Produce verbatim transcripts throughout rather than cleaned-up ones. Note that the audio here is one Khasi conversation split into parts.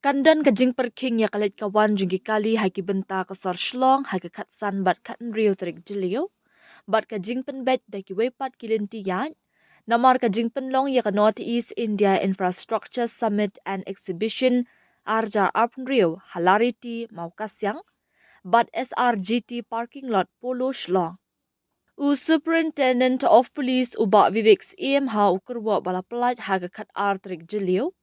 Kan don ka jingpyrkhing ïa ka leit ka wan jong ki kali ha ki bynta ka sor Shillong ha ka khatsan bad khathynriew tarik Jylliew bad ka jingpynbeit da kiwei pat ki lynti ïaid namar ka jingpynlong ïa ka North East India Infrastructure Summit and Exhibition ar hajar arphew hynriew ha Lariti, Mawkasiang bad S R G T Parking Lot, Polo, Shillong. U Superintendent of Police u Bah Vivek Syiem ha u kyrwoh ba la pyllait ha ka khatar tarik Jylliew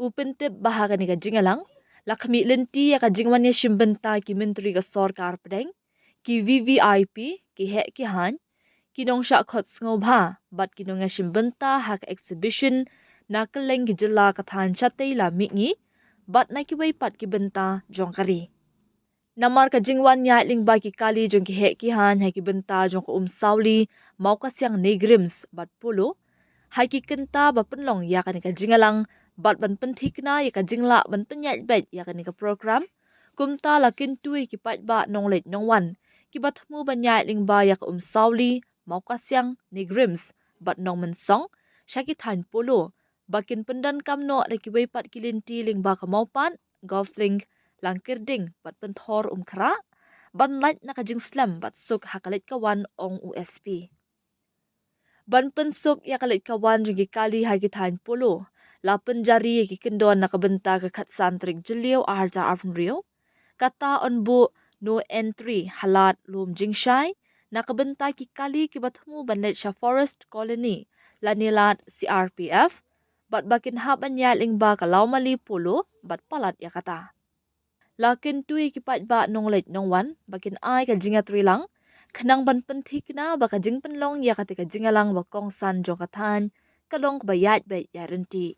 u pyntip ba ha kane ka jingïalang la khmih lynti ïa ka jingwan ïashim bynta ki myntri ka sorkar pdeng, ki V V I P, ki heh ki haiñ, ki nongshah khot sngewbha bad ki nongïashim bynta ha ka exhibition na kylleng ki jylla ka thaiñ shatei la mihngi bad na kiwei pat ki bynta jong ka ri. Namar ka jingwan ïaid lyngba ki kali jong ki heh ki haiñ ha ki bynta jong ka Umsawli, Mawkasiang, NEIGRIHMS bad Polo ha ki kynta ba pynlong ïa kane ka jingïalang bad ban pynthikna ïa ka jinglah ban pynïaid beit ïa kane ka program, kumta la kyntu ïa ki paidbah nongleit nongwan kiba thmu ban ïaid lyngba ïa ka Umsawli, Mawkasiang, NEIGRIHMS bad Nongmynsong sha ki thaiñ Polo ba kin pyndonkam noh da kiwei pat ki lynti lyngba ka Mawpat, Golf Link, Langkyrding bad Pynthor Umkhrah ban lait na ka jingslem bad suk ha ka leit ka wan, ong u S P. Ban pynsuk ïa ka leit ka wan jong ki kali ha ki thaiñ Polo la pynjari ïa ki kyndon na ka bynta ka khatsan tarik Jylliew ar hajar arphew hynriew, kata yn buh no entry ha Lad Lumjingshai na ka bynta ki kali kiba thmu ban leit sha Forest Colony lane Lad C R P F bad ba kin hap ban ïaid lyngba ka Lawmali Polo bad palat ïa kata. La kyntu ïa ki paidbah nongleit nongwan ba kin ai ka jingïatreilang khnang ban pynthikna ba ka jingpynlong ïa kata ka jingïalang ba kongsan jong ka thaiñ ka long kaba ïaid beit ïaid ryntih.